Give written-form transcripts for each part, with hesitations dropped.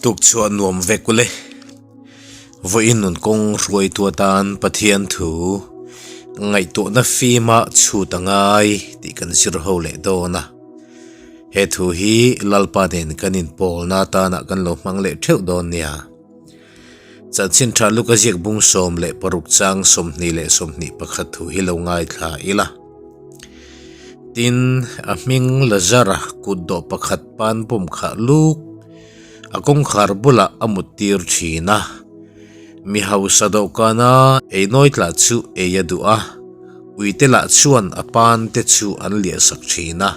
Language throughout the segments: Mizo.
Tukchhuah nuam vek ule. Vawiin nun kawng hruaitu atan Pathian thu ngaihtuahna fima chhut a ngai tih kan zir ho leh dawn a. He thu hi Lalpa nen kan inpawlna atana kan lo hmang leh theuh dawn nia. Chanchin tha Luka ziak bung 16 chang 20 21 thu hi lo ngaithla ila. Tin, a hming Lazara kut dawh pakhat pan bawm khah luk a kawngkhar bulah a mut tir thin a. Mi hausa dawhkana ei nawi tlah chu ei a duh a, uite lah chuan a pan te chu an liahsak thin a.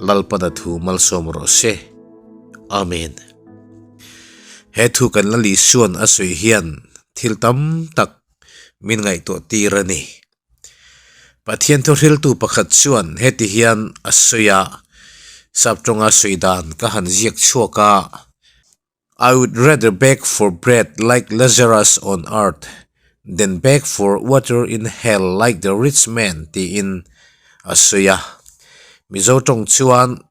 Lalpana thu malsawm rawh se. Amen. He thu kan la Lisuan a sawi hian thil tam tak min ngaihtuah tir a ni. Pathian thuhriltu pakhat chuan heti hian a sawi a, Saptawnga sawi dan ka han ziak chhuak a, I would rather beg for bread like Lazarus on earth than beg for water in hell like the rich man tiin a sawi a. Mizo tawng chuan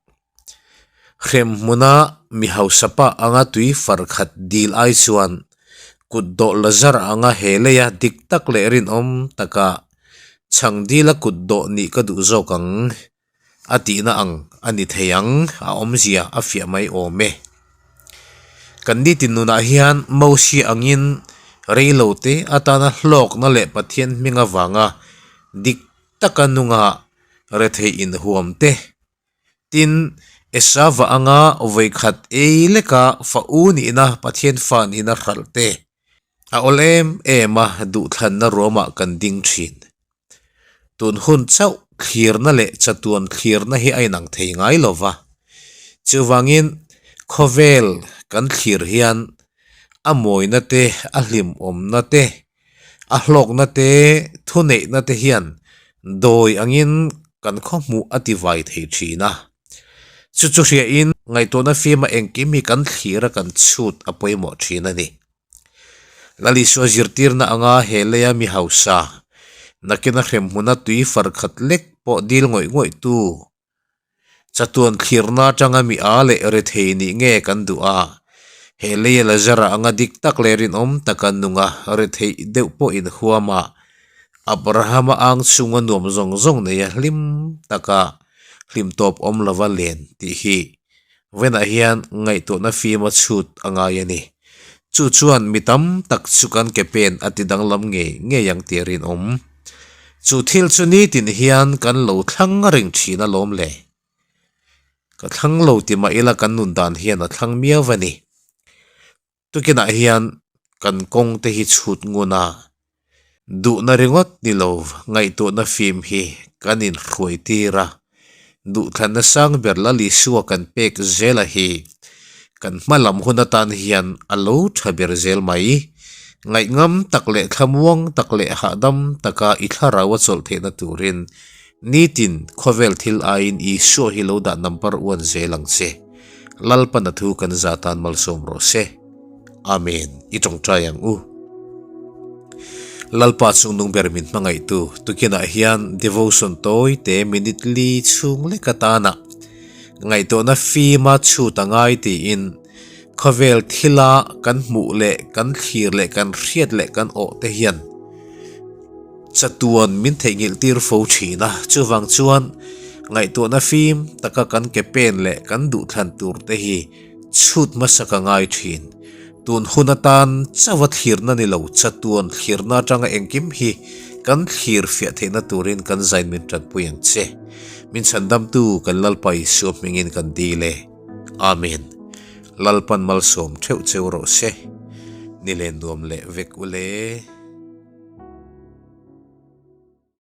Hrem hmuna mi hausa pa anga tui far khat dil ai chuan kut dawh la zar anga he leia dik tak leh rinawm taka chhang dila kut dawh nih ka duh zawk ang a tihna ang a ni thei ang a awmzia a fiah mai awm e. Kan nitin nunah hian Mosia angin reilo te atana hlawkna leh Pathian hming avanga dik taka nunga rethei inhuam te Tin, Esava anga vawikhat ei leka fa u nihna Pathian fa nihna hralh te a awl em em a duhthlanna ruamah kan ding thin. Tun hun chauh thlirna leh chatuan thlirna hi a inang thei ngai lo va. Chuvangin khawvel kan thlir hian a mawina te, a hlimawmna te, A hlawkna te, thuneihna te hian dawi angin kan khawhmuh a ti vai thei thin a. Chu chu hriain ngaihtuahna fima engkim hi kan thlir a kan chhut a pawimawh thin a ni. Lalisua zirtirna anga he leia mi hausa, nakina hremhmuna tui far khat lek pawh dil ngawih ngawih tu Chatuan thlirna atanga mi a leh rethei nih nge kan duh a? He leia Lazara anga dik tak leh rinawm taka nunga retheih deuh pawh inhuam a, Abrahama ang chhunga nuam zawng zawng neia hlim taka hlim tawp awm lova len tih hi Venah hian ngaihtuahna fim a chhut a ngai a ni. Chu chuan mi tam tak chu kan ke pen a ti danglam ngei ngei ang tih a rinawm. Chu thil chu nitin hian kan lo thlang reng thin alawm le. Ka thlang lo ti mah ila kan nun dan hian a thlang miau a ni. Tukinah hian kan kawng te hi chhut ngun a, duhna ringawt ni lo ngaihtuahna fim hi kan inhruai tir a, duhthlanna sang ber Lal Isua kan pek zela hi kan hma lam hun atan hian a lo tha ber zel mai. Ngaihngam tak leh thlamuang tak leh hahdam taka i thlarau a chawlh theihna turin nitin khawvel thil aiin Isua hi lo dah number one zel ang che. Lalpan a thu kan za tan malsawm rawh se. Amen. I tawngtai ang u. Lalpa chungnung ber min hmangaihtu tukinah hian devotion tawi te minute li chhung lek atana ngaihtuahna fima chhut a ngai tiin khawvel thila kan hmuh leh kan thlir leh kan hriat leh kan awh te hian Chatuan min theihnghilh tir fo thin a, chuvang chuan ngaihtuahna fim taka kan ke pen leh kan duhthlan tur te hi chhut hmasa ka ngai thin. Tun hun atan chauha thlirna ni lo, chatuan thlirna atanga engkim hi kan thlir fiah theihna turin kan zain min tanpui ang che. Min chhandamtu kan Lalpa Isua hmingin kan dil e. Amen. Lalpan malsawm theuh cheu rawh se. Ni len nuam leh vek ule.